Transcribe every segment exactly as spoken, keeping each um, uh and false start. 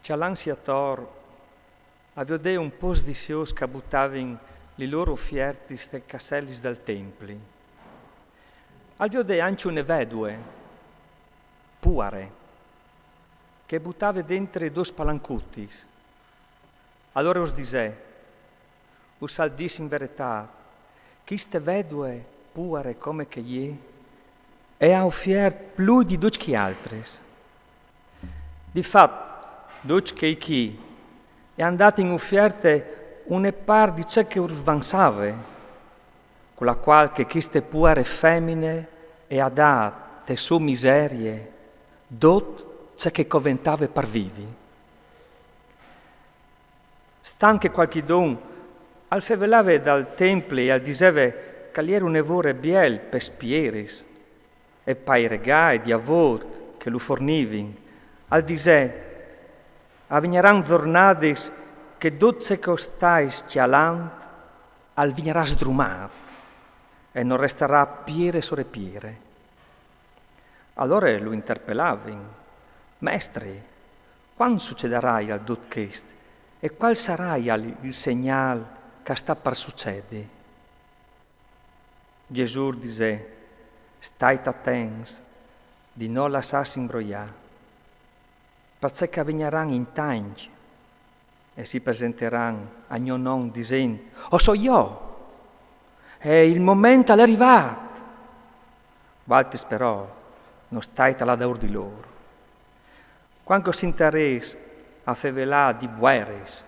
Cjalansi ator, al viodè un pôcs di siôrs ch'a butavin li lôr ufiertis tes casselis dal templi. Al viodè ancje une vedue, puare, che butave dentri dôs palancutis. Alore us disè: Us al dîs in veretât, cheste vedue, puare come che e je, e à ufiert plui di ducj chei altris. Di fat, ducj chei chi e àn dât in ufierte une part di ce che ur vansave, cu la cuâl che cheste puare femine e à dât te sô miserie dut ce che e coventave par vivi. Stant che cualchidun al fevelave dal templi e al diseve che al jere une vore biel pes pieris e pai regâi di avôt che lu fornivin, al disè: A vignaran zornadis che dut ce che o stais cjalant al vignarà sdrumât e no restarà piere sore piere. Alore lu interpelavin: Mestri, cuant sucedaraial dut chest? E cuâl saraial il segnâl ch'a sta par sucedi? Jesù ur disè: Stait atents di no lassâsi imbroiâ, parcè ch'a vignaran in tancj e si presentaran a gno non disint: O soi jo, e il moment al è rivât. Vualtris però no stait a lâ daûr di lôr. Cuant che o sintarês a fevelâ di vueris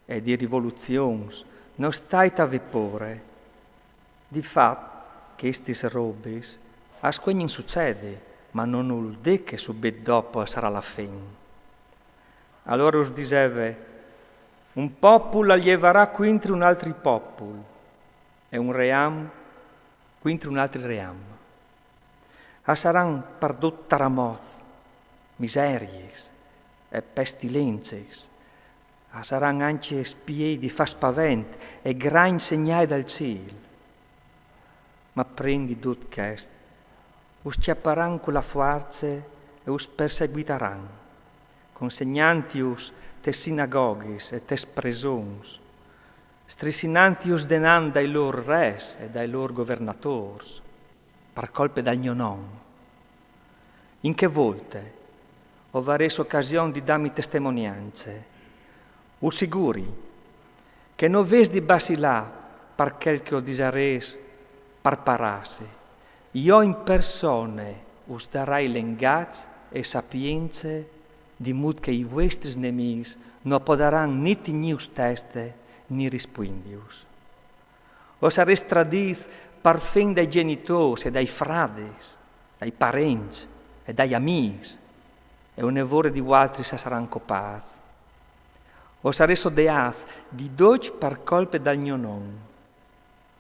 e di rivoluzions, no stait a vê pôre. Di fat, chestis robis a scuegnin sucedi, ma no nol dî che subit dopo e sarà la fin. Alore us diseve: Un popul al jevarà cuintri un altri popul, e un ream cuintri un altri ream. A saran pardut taramots, miseriis e pestilencis. A saran ancje spiei di fâ spavent e grancj segnâi dal cîl. Ma prin di dut chest, us cjaparan cu la fuarce e us perseguitaran, consegnantjus tes sinagoghis e tes presons, strissinantjus denant dai lôr res e dai lôr governatôrs, par colpe dal gno non. In chê volte o varês ocasion di dâmi testemoniance. Us siguri che no vês di bacilâ par chel che o disarês par parâsi. Jo in persone us darai lengaç e sapience, di mût che i vuestris nemîs no podaran ni tignîus teste ni rispuindius. O sarês tradîts parfin dai gjenitôrs e dai fradis, dai parents e dai amîs, e une vore di vualtris a saran copâts. O sarês odeâts di ducj par colpe dal gno non.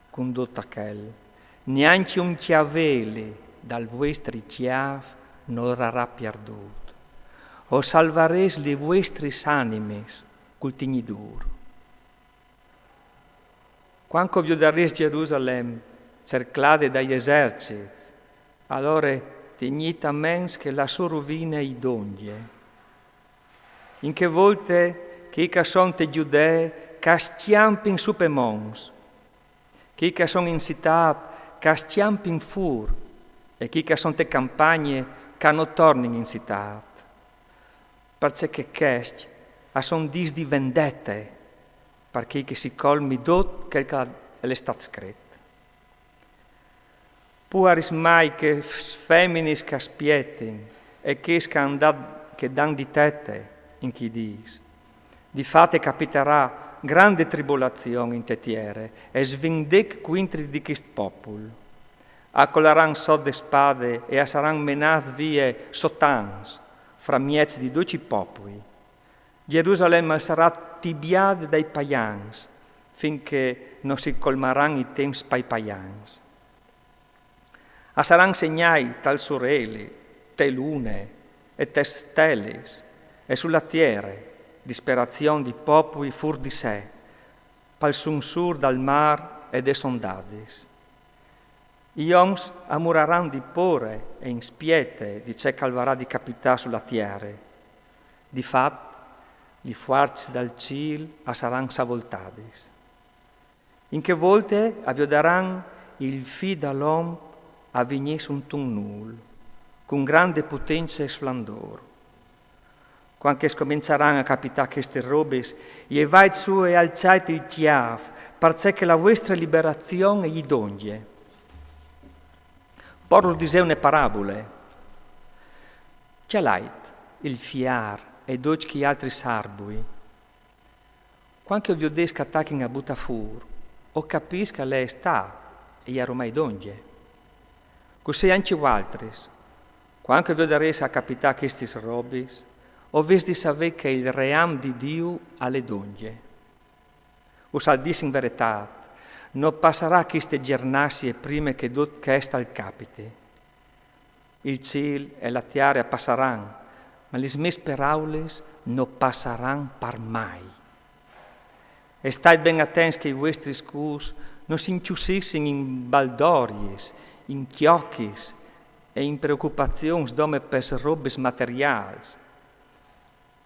Cun dut achel, nancje un cjaveli dal vuestri cjâf no rarà pierdût. O salvarês li vuestris animis cul tignî dûr. Cuant che o viodarês Gjerusalem cerclade dai esercits, alore tignît a ments che la sô ruvine e je dongje. In chê volte chei ch'a son te Gjudee ch'a scjampin sù pes monts, chei ch'a son in citât ch'a scjampin fûr, e chei ch'a son te campagne ch'a no tornin in citât. Parcè che chescj a son dîs di vendete, par chei che si colmi dut chel ch'al è stât scrit. Puaris mai chês feminis ch'a spietin e chês ch'a àn dât, che dan di tete in chei dîs. Di fat e capitarà grande tribulazion inte tiere e svindic cuintri di chest popul. A colaran sot de spade e a saran menâts vie sot ans, framieç di ducj i popui. Gjerusalem al sarà tibiade dai paians, fin che no si colmaran i temps pai paians. A saran segnâi tal soreli, te lune e tes stelis, e su la tiere disperazion di popui fûr di se, pal sunsûr dal mâr e des ondadis. I oms a muraran di pôre e in spiete di ce ch'al varà di capitâ su la tiere. Di fat, Li fuarcis dal cîl a saran savoltadis. In chê volte a viodaran il Fi dal om a vignî suntun nûl, cun grande putence e sflandôr. Cuant che scomençaran a capitâ chestis robis, jevait sù e alçait il cjâf, parcè che la vuestre liberazion e je dongje. Po ur disè une parabule. Cjalait il fiâr e ducj chei altris arbui. Cuant che o viodês che a tachin a butâ fûr, o capîs che al è Istât e je aromai dongje. Cussì ancje vualtris, cuant che o viodarês a capitâ chestis robis, o vês di savê che il ream di Diu al è dongje. Us al dîs in veretât, no passarà cheste gjernazie prime che dut chest al capiti. Il cîl e la tiare a passaran, ma lis mês peraulis no passaran par mai. E stait ben atents che i vuestris cûrs no si incjusissin in baldoriis, in cjochis e in preocupazions dome pes robis materiâls,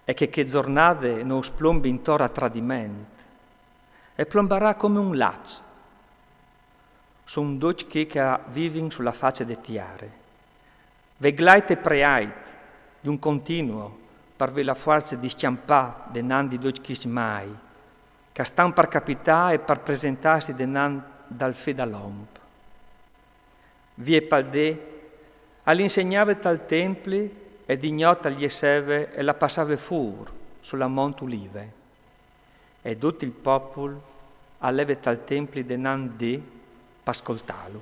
e che chê zornade no us plombi intor a tradiment, e plombarà come un laç su ducj chei che a vivin su la face de tiare. Veglait e preait di un continuo par vê la fuarce di scjampâ denant di ducj chescj mai, che a stan par capitâ e par presentâsi denant dal Fi dal om. Vie pal dì, al insegnave tal templi e di gnot al jesseve e la passave fûr su la mont Ulive. E dut il popul al leve tal templi denant di par scoltâlu.